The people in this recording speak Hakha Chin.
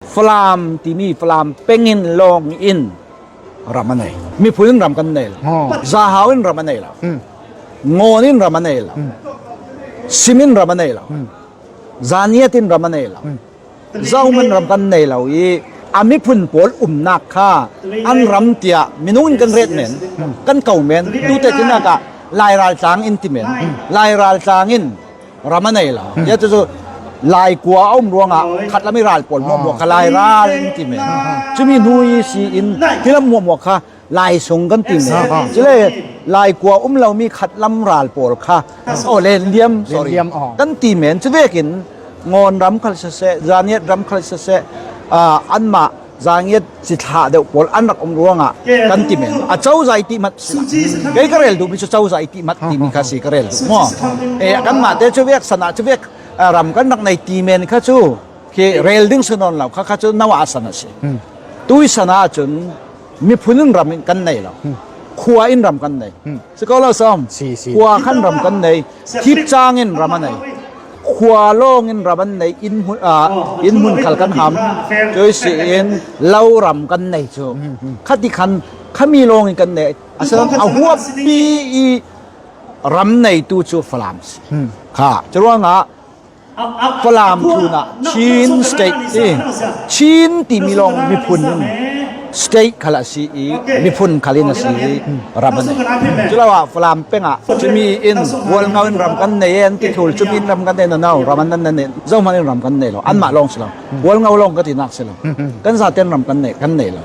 Falam timi Falam pengin lawng in ram a nei. Miphun in ram kan nei lo. Zahau in ram a nei lo. Ngawn in ram a nei lo. Sim in ram a nei lo. Zaniat in ram a nei lo. Zoman ram kan nei lo i a miphun pawl umnak kha an ram tiah minung in kan ret men, kan ko men. Tute tinak ah Lai raltlang in ti men. Lai raltlang in ram a nei lo. Ya cu Lai kua a um ruangah khat lam i ral pawl muah kha Lai ral in ti men. Cumi hnu i si in tilam muah kha Lai sung kan ti men. Cule Lai kua um lomi khat lam ral pawl kha o len liam sorry kan ti men. Cu vekin Ngawn ram khal siseh, Zaniat ram khal siseh, anmah zangiat cithlah deuh pawl an rak um ruangah kan ti men a cozah i ti mat kei ka rel duhmi cu cozah i ti mat timi kha si ka rel duh maw e kan mah te cu vek sana cu vek ram kan rak nei ti men kha cu khi rel ding sunon lo kha kha cu nawa san a si tui sana cun miphun in ram in kan nei lo khua in ram kan nei si ko lo som khua khan ram kan nei thip chang in ram a nei khua lawng in ram an nei inn hmun inn hmun khal kan ham choi si in lo ram kan nei chu khati khan khami lawng in kan nei asan a huap pi i ram nei tu chu Falam si kha chuangah Falam thuna Chin state ti Chin timi lawng miphun state khal a si i miphun khal in a si i ram an nei. Culoah Falam peng ah cumi in Hualngo in ram kan nei an ti thul cumi in ram kan nei no ram an nan nei zohmanh in ram kan nei lo anmah lawng si lo Hualngo lawng ka ti nak si lo kan zaten ram kan nei kan nei lo.